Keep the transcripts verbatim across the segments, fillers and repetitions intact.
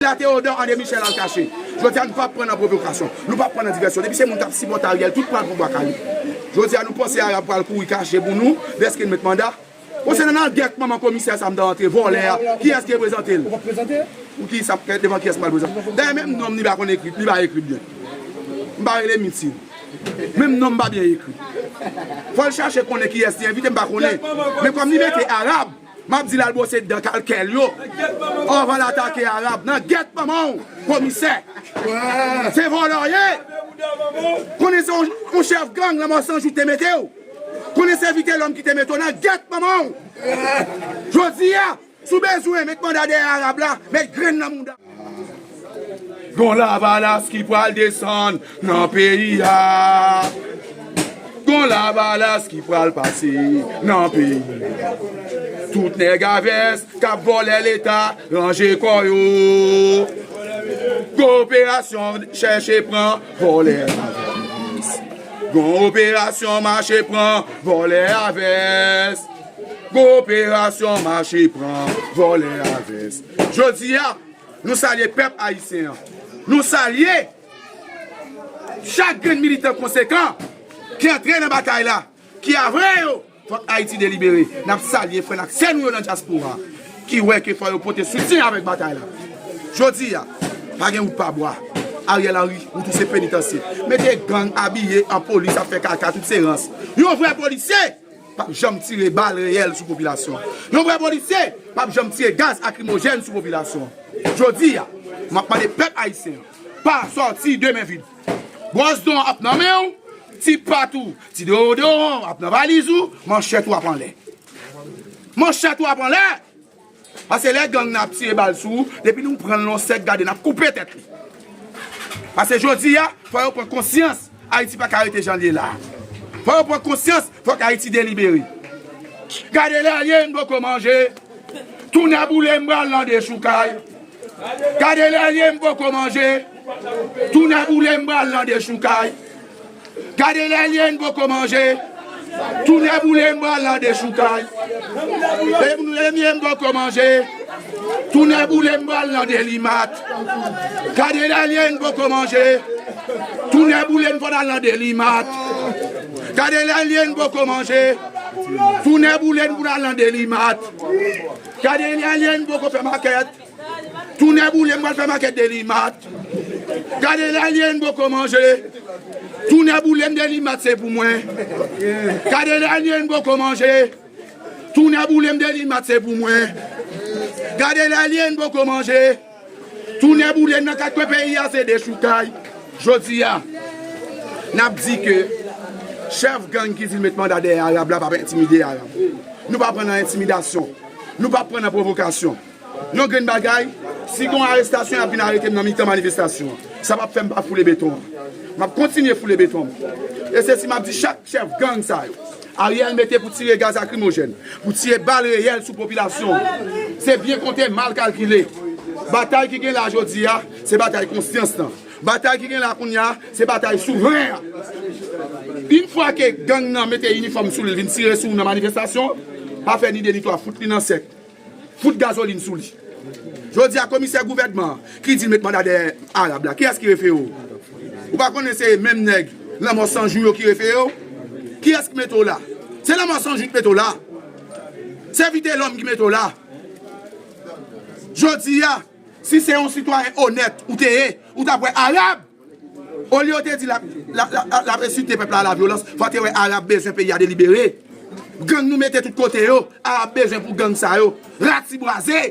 La Théodore André Michel al kache. Jodi a nou p ap pran nan pwovokasyon. Nou p ap pran nan divèsyon. Depi se moun k ap sipòte Ariel, tout pral pou bwa kale. Jodi a nou panse Arab pral kouri kache pou nou, dèske n met manda. Bon, se nan, nan gèt manman komisè sa m ta rantre, vòlè a. Kiyès ki reprezante l? Ou pa prezante? Pou ki sa, devan kiyès m pral prezante? Dayè, menm non m li pa konn ekri, li pa ekri byen. M pa rele Mitin. Menm non m pa byen ekri. Fò l chache konnen kiyès li envite, m pa konnen. Men kòm li mete Arab, m ap di l al bwose dan kalkèl yo. Anvan l atake Arab. Nan gèt manman w, komisè. Se vòlè w ye. Konnen se yon, yon chèf gang Lanmò San Jou te mete w. Konnen se Vitelòm ki te mete w nan gèt manman w. Jodi a, si w bezwen met manda dèyè Arab la, met grenn nan mouda. Gon lavalas ki pral desann nan peyi a. Gon lavalas ki pral pase nan peyi a. Tout nèg a vès k ap vòlè Leta, ranje kò yo. Gon operasyon chèche pran vòlè a. Gon operasyon mache pran vòlè a vès. Gon operasyon mache pran vòlè a vès. Jodi a, nou salye pèp ayisyen an. Nou salye chak grenn militan konsekan ki antre nan batay la, ki avè yo. Fòk Ayiti delibere. N ap salye frè n ak sè nou yo nan dyaspora ki wè ke fò yo pote soutyen avèk batay la. Jodi a, pa gen wout pa bwa. Ariel Henry, wout ou se penitansye. Mete gang abiye an polis ap fè kaka, tout se rans. Yon vrè polisye p ap janm tire bal reyèl sou popilasyon. Yon vrè polisye p ap janm tire gaz lakrimojèn sou popilasyon. Jodi a, m ap mande pèp ayisyen an, pa sòti de men vid. Bwòs don ap nan men w, ti pat ou, ti deodoran ap nan valiz ou, manchèt ou ap anlè. Manchèt ou ap anlè! Paske lè gang nan ap tire bal sou ou, depi nou pran l nan sèk, gade, n ap koupe tèt li. Paske jodi a, fò yo pran konsyans, Ayiti pa ka rete jan l ye la. Fò yo pran konsyans, fòk Ayiti delibere. Gade lè l ye, m poko manje. Tou nèboule m pral nan dechoukay. Gade lè l ye, m poko manje. Tou nèboule m pral nan dechoukay. Gade lè l ye, m poko manje. Tou nèboule m pral nan dechoukay. Lè m ye, m poko manje. Tou nèboule m pral nan delimat. Gade lè l ye, m poko manje. Tou nèboule m pral nan delimat. Gade lè l ye, m poko manje. Tou nèboule m pral nan delimat. Gade lè l ye, m poko fè makèt. Tou nèboule m pral fè makèt delimat. Gade lè l ye, m poko manje. Tou nèboule m delimat se pou mwen. Gade lè l ye, m poko manje. Tou nèboule m delimat se pou mwen. Gade lè l ye, m poko manje. Tou nèboule m nan kat kwen peyi a se dechoukay. Jodi a, n ap di ke chèf gang ki di l met manda dèyè Arab la p ap entimide Arab. Nou p ap pran nan entimidasyon. Nou p ap pran nan pwovokasyon. Yon grenn bagay, si gon arestasyon, y ap vin arete m nan mitan manifestasyon an. Sa p ap fè m pa foule beton an. M ap kontinye foule beton an. E se si m ap di chak chèf gang sa yo, Ariel mete pou tire gaz lakrimojèn, pou tire bal reyèl sou popilasyon an. Se byen konte, mal kalkile. Batay ki gen la jodi a, se batay konsyans lan. Batay ki gen la kounye a, se batay souvren an. Yon fwa ke gang nan mete inifòm sou li, l vin tire sou ou nan manifestasyon, pa fè ni de ni twa, fout li nan sèk. Fout gazolin sou li. Jodi a, komisè gouvènman an ki di l met manda dèyè Arab la, kiyès ki refere w? Ou pa konnen se menm nèg Lanmò San Jou yo ki refere w? Kiyès ki mete w la? Se Lanmò San Jou ki mete w la. Se Vitelòm ki mete w la. Jodi a, si se yon sitwayen onèt ou te ye, ou t ap wè Arab. Olye w te di l ap, l ap, l ap, l ap ensite pèp la a lavyolans, fò w te wè Arab bezwen peyi a delibere. Gang nou mete tout kote yo, Arab bezwen pou gang sa yo ratibwaze.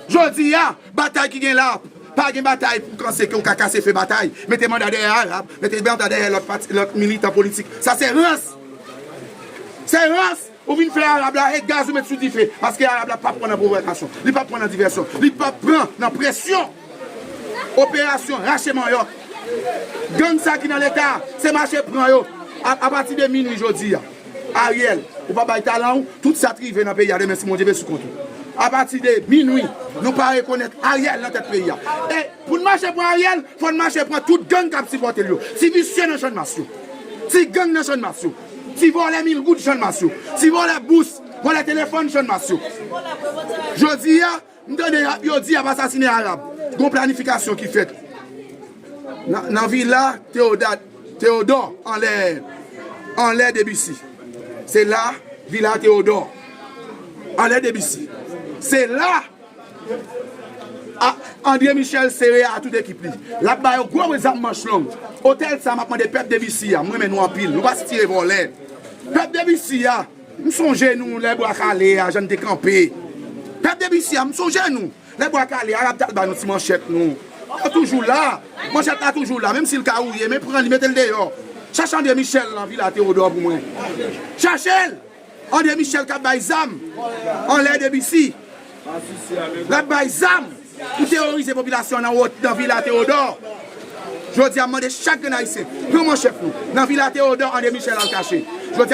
Jodi a, batay ki gen la, pa gen batay pou kanse ke w ka kase fen batay. Mete manda dèyè Arab, mete manda dèyè lòt pati, lòt militan politik. Sa se rans. Se rans. Ou vin fè Arab la, e gaz ou met sou dife. Paske Arab la p ap pran nan pwovokasyon. Li p ap pran nan divèsyon. Li p ap pran nan presyon. Operasyon rache manyòk. Gang sa ki nan Leta, se mache pran yo. A, apati de minui jodi a, Ariel, ou pa bay talan w, tout sa t rive nan peyi a demen si Bondye vle sou kont ou. Apati de minui, nou pa rekonèt Ariel nan tèt peyi a. E pou n mache pran Ariel, fò n mache pran tout gang k ap sipòte l yo. Ti visye nan Channmas yo. Ti gang nan Channmas yo. Ti vòlè mil goud Channmas yo. Ti vòlè bous, vòlè telefòn Channmas yo. Jodi a, m tande y ap, yo di y ap asasinen Arab. Gon planifikasyon ki fèt nan, nan vila Teodat, Teodò, anlè, anlè Debisi. Se la, vila Teodò, anlè Debisi. Se la a, André Michel sere a tout ekip li. L ap ba yo gwo zam manch long. Otèl sa, m ap mande pèp Debisi a, m renmen nou anpil. Nou pa sitire vòlè. Pèp Debisi a, m sonje nou lè Bwa Kale a, jan n te kanpe. Pèp Debisi a, m sonje nou. Lè Bwa Kale, Arab t al ba nou ti manchèt nou. Yo toujou la. Manchèt la toujou la. Menm si l ka wouye, men pran li, mete l deyò. Chache André Michel nan vila Teodò pou mwen. Chache l! André Michel k ap bay zam anlè Debisi. L ap bay zam pou teworize popilasyon nan wot, nan vila Teodò. Jodi a, m mande chak grenn ayisyen, pran manchèt nou. Nan vila Teodò, André Michel al kache. Jodi a,